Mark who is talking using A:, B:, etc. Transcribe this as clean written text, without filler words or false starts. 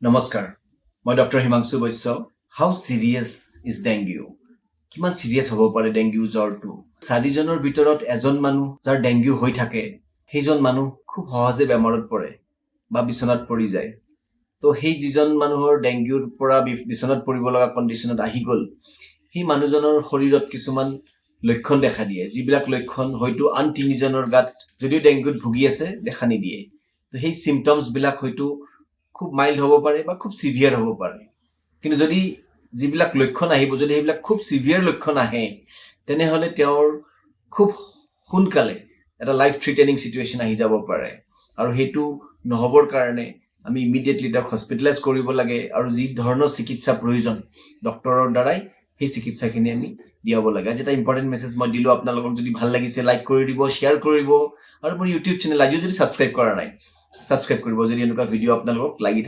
A: নমস্কাৰ, মই doctor Himanshu Baishya. How serious is dengue? কিমান চিৰিয়াছ হ'ব পাৰে ডেংগু জ্বৰটো? চাৰিজনৰ ভিতৰত এজন মানুহ যাৰ ডেংগু হৈ থাকে, সেইজন মানুহ খুব সহজে বেমাৰত পৰে বা বিচনাত পৰি যায়। তো সেই যিজন মানুহৰ ডেংগুৰ পৰা বিচনাত পৰিব লগা কণ্ডিশ্যনত আহি গ'ল, সেই মানুহজনৰ শৰীৰত কিছুমান লক্ষণ দেখা দিয়ে, যিবিলাক লক্ষণ হয়তো আন তিনিজনৰ গাত যদিও ডেংগুত ভুগি আছে, দেখা নিদিয়ে। তো সেই চিমটমছবিলাক হয়তো খুব মাইল্ড হ'ব পাৰে বা খুব চিভিয়াৰ হ'ব পাৰে। কিন্তু যদি যিবিলাক লক্ষণ আহিব, যদি সেইবিলাক খুব চিভিয়াৰ লক্ষণ আহে, তেনেহ'লে তেওঁৰ খুব সোনকালে এটা লাইফ থ্ৰিটেনিং চিটুৱেশ্যন আহি যাব পাৰে। আৰু সেইটো নহ'বৰ কাৰণে আমি ইমিডিয়েটলি তেওঁক হস্পিটেলাইজ কৰিব লাগে আৰু যি ধৰণৰ চিকিৎসা প্ৰয়োজন, ডক্টৰৰ দ্বাৰাই সেই চিকিৎসাখিনি আমি দিয়াব লাগে। আজি এটা ইম্পৰ্টেণ্ট মেছেজ মই দিলোঁ আপোনালোকক। যদি ভাল লাগিছে, লাইক কৰি দিব, শ্বেয়াৰ কৰিব আৰু মোৰ ইউটিউব চেনেল আজিও যদি ছাবস্ক্ৰাইব কৰা নাই, ছাবস্ক্ৰাইব কৰিব, যদি এনেকুৱা ভিডিঅ' আপোনালোকক লাগি থাকে।